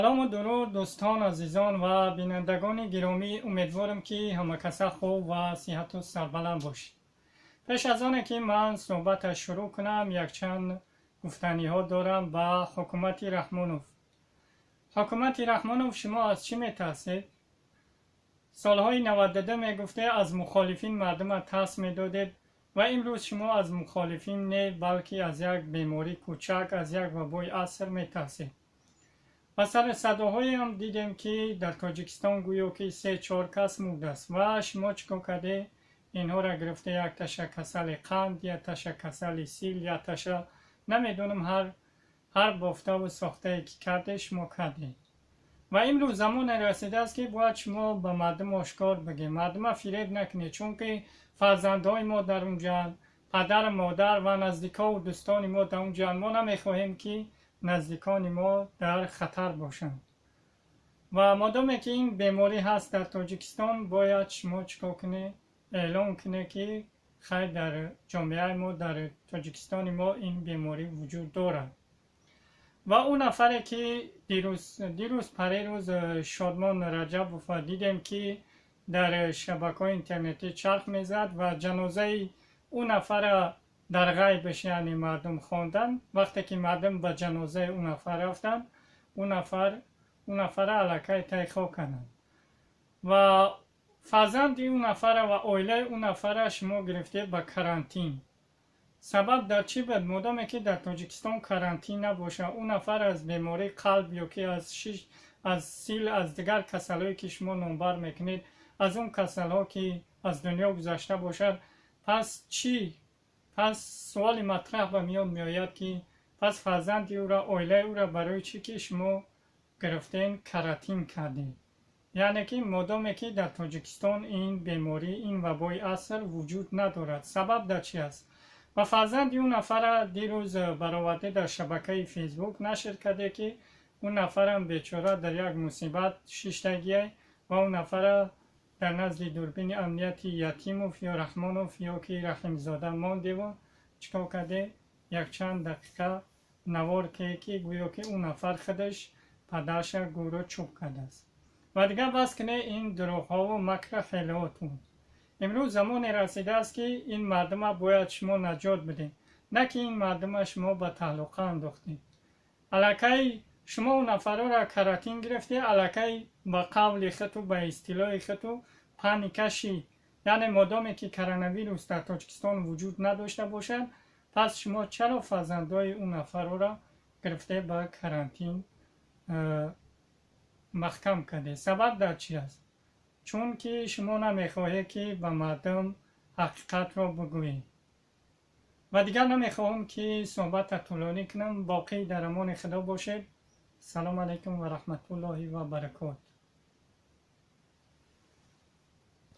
Салому дуруд, дӯстон, азизон ва бинандагони гиромӣ. Умедворам, ки ҳамакаса хуб ва сиҳату сарбаланд бошед. Пеш аз оне ки ман суҳбата шурӯъ кунам, якчанд гуфтаниҳо дорам ба ҳукумати Раҳмонов. Ҳукумати Раҳмонов, шумо аз чӣ метарсед? Солҳои 92 мегуфте, аз мухолифин мардума тарс медодед ва имрӯз шумо аз мухолифин не, балки аз як бемории кӯчак, аз як вабои аср метарсед. Ва сари садоҳоеам дидем, ки дар Тоҷикистон гӯё ки се чор кас мурдааст. Ва шумо чӣ кор кардед? Инҳоро гирифта, якташа касали қанд, якташа касали сил, якташа намедонам, ҳар бофтаву сохтае ки карде, шумо кардед. Ва имрӯз замоне расидааст, ки бояд шумо ба мардум ошкор бигӯед, мардума фиреб накунед, чунки фарзандҳои мо дар унҷаанд, падару модар ва наздикову дӯстони мо дар унҷаанд. Мо намехоҳем, ки наздикони мо дар хатар бошанд. Ва модоме ки ин беморӣ ҳаст дар Тоҷикистон, бояд шумо чӣ кор кунед? Эълон кунед, ки хайр, дар ҷомеаи мо, дар Тоҷикистони мо ин беморӣ вуҷуд дорад. Ва ӯ нафаре ки дирӯз, парерӯз Шодмон Раҷабова дидем, ки дар шабакаҳои интернетӣ чарх мезад ва ҷанозаи ӯ нафара дар ғайбаш, яъне мардум хонданд. Вақте ки мардум ба ҷанозаи ӯ нафар рафтанд, ӯ нафара аллакай тай хок карданд. Ва фарзанди ӯ нафара ва оилаи ӯ нафара шумо гирифтед ба карантин. Сабаб дар чӣ буд? Модоме ки дар Тоҷикистон карантин набошад, ӯ нафар аз бемории қалб ё ки аз шиш, аз сил, аз дигар касалҳое ки шумо номбар мекунед, аз он касалҳо ки аз дунё гузашта бошад, пас чӣ? Пас суоли матраҳ ба миён меояд, ки пас фарзанди ӯра, оилаи ӯра барои чӣ ки шумо гирифтен, карантин кардем? Яъне ки модоме ки дар Тоҷикистон ин беморӣ, ин вабои аср вуҷуд надорад, сабаб дар чӣ аст? Ва фарзанди ӯ нафара дирӯз бароварде, дар шабакаи Фейсбук нашр карде, ки ӯ нафарам бечора дар як мусибат шиштагиай ва ӯ нафара дар назди дурбини амнияти Ятимов ё Раҳмонов ё ки Раҳимзода мондеву чӣ кор карде? Якчанд дақиқа навор ки гӯё ки ӯ нафар худаш падарша гӯро чӯб кардааст. Ва дигар бас кунед ин дурӯғҳову макра хелиҳотун. Имрӯз замоне расидааст, ки ин мардума бояд шумо наҷот бидед, на ки ин мардума шумо ба таҳлука андохтед. Аллакай шумо ӯ нафарҳоро карантин гирифтед, аллакай ба қавли худту, ба истилоҳи худту паника шид. Яъне модоме ки коронавирус дар Тоҷикистон вуҷуд надошта бошад, пас шумо чаро фарзандҳои ӯ нафарҳоро гирифте, ба карантин маҳкам кардед? Сабаб дар чӣ аст? Чунки шумо намехоҳед, ки ба мардум ҳақиқатро бигӯед. Ва дигар намехоҳам, ки суҳбатро тӯлонӣ кунам. Боқӣ дар амони Худо бошед. Салому алайкум ва раҳматуллоҳи ва баракот.